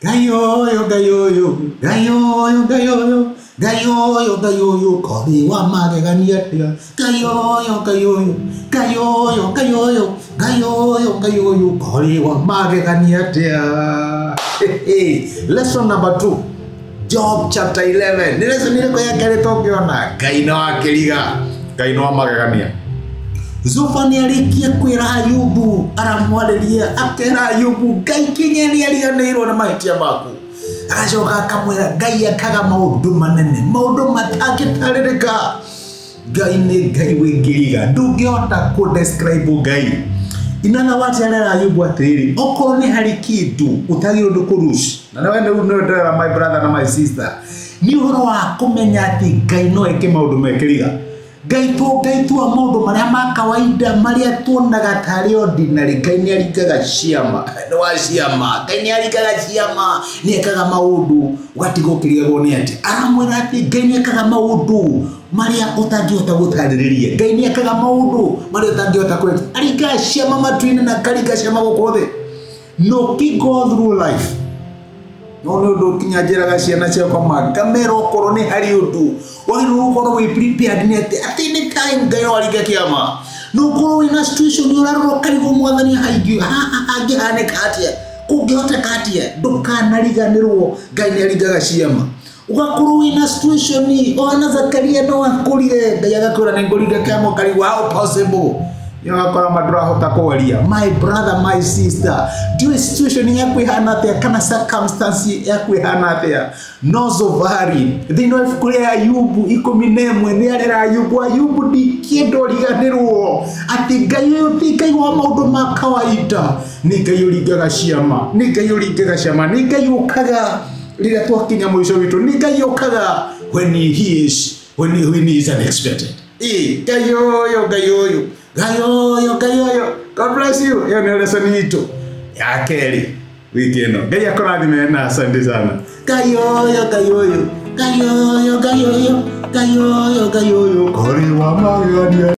Ngai ũyũ, Ngai ũyũ, Ngai ũyũ, Ngai ũyũ, Ngai ũyũ, Ngai ũyũ, korĩ wa magegania atĩa. Ngai ũyũ, Ngai ũyũ, Ngai ũyũ, Ngai ũyũ, Ngai ũyũ, Ngai ũyũ, korĩ wa magegania atĩa. Lesson number 2, Job chapter 11. Nĩ lesson ĩrĩkũ ya kerĩ tũngĩona? Ngai no akĩriga, Ngai no amagegania. Zofa nĩ arĩkia kwĩra Ayubu, aramwarĩria akera Ayubu, Ngai kinya nĩ ariganĩirwo nĩ mahĩtia maku. Agacoka akamwĩra Ngai ekaga maũndũ manene, maũndũ matangĩtarĩrĩka. Ngai nĩ Ngai wĩ kĩriga, ndũngĩhota kũ describe Ngai. In other words, arera Ayubu atĩrĩrĩ, okorwo nĩ harĩ kĩndũ ũtagĩrĩirwo nĩ kũrush, na nĩwe rĩu nĩwe ndĩrera my brother na my sister, nĩ ũhoro wa kũmenya atĩ Ngai no eke maũndũ me kĩriga. Ngai tũngaĩtua maũndũ marĩa ma kawaida marĩa tuonaga tarĩ ordinary, Ngai nĩ aringaga ciama, nĩ wa ciama. Ngai nĩ aringaga ciama, nĩ ekaga maũndũ ũgatiga ũkĩrigagwo nĩ atĩ. Aramwĩra atĩ Ngai nĩ ekaga maũndũ marĩa ũtangĩhota gũtarĩrĩria. Ngai nĩ ekaga maũndũ marĩa ũtangĩhota kwĩka. Aringaga ciama matu-inĩ na akaringa ciama gũkũ thĩ. No keep go through life. No nĩ ũndũ kinya njĩraga ciana ciakwa ma ngamera okorwo nĩ harĩ ũndũ wagĩrĩirwo gũkorwo wĩ prepared nĩ atĩ at any time Ngai no aringe kĩama. No ũkorwo wĩna situation ũrarora ũkarigwo mwathani hangĩhanĩka atĩa, kũngĩhoteka atĩa, ndũkanariganĩrwo Ngai nĩ aringaga ciama. Ũgakorwo wĩna situation ũhana Zakaria no akũrire, Ngai agakwĩra nĩ ngũringa kĩama, ũkarigwo how possible. Ũgakora ma ndũrahota kwaria. My brother, my sister, ndiũĩ situation yaku ĩhana atĩa kana circumstance yaku ĩhana atĩa. No Zofari thĩinĩ wa ibuku rĩa Ayubu 11 nĩ arera Ayubu, Ayubu ndingĩenda ũriganĩrwo atĩ Ngai ũyũ ti Ngai wa maũndũ ma kawaida, nĩ Ngai ũringaga ciama, nĩ Ngai ũringaga ciama, nĩ Ngai ũkaga rĩrĩa twakinya mũico witũ, nĩ Ngai ũkaga when he is, when he is unexpected. Ngai ũyũ, Ngai ũyũ, Ngai ũyũ, Ngai ũyũ. God bless you. Ĩyo nĩyo lesson itũ ya kerĩ wiki ĩno. Ngai akũrathime na asante sana. Ngai ũyũ, Ngai ũyũ, Ngai ũyũ, Ngai ũyũ, Ngai ũyũ, Ngai ũyũ, korĩ wa magegania.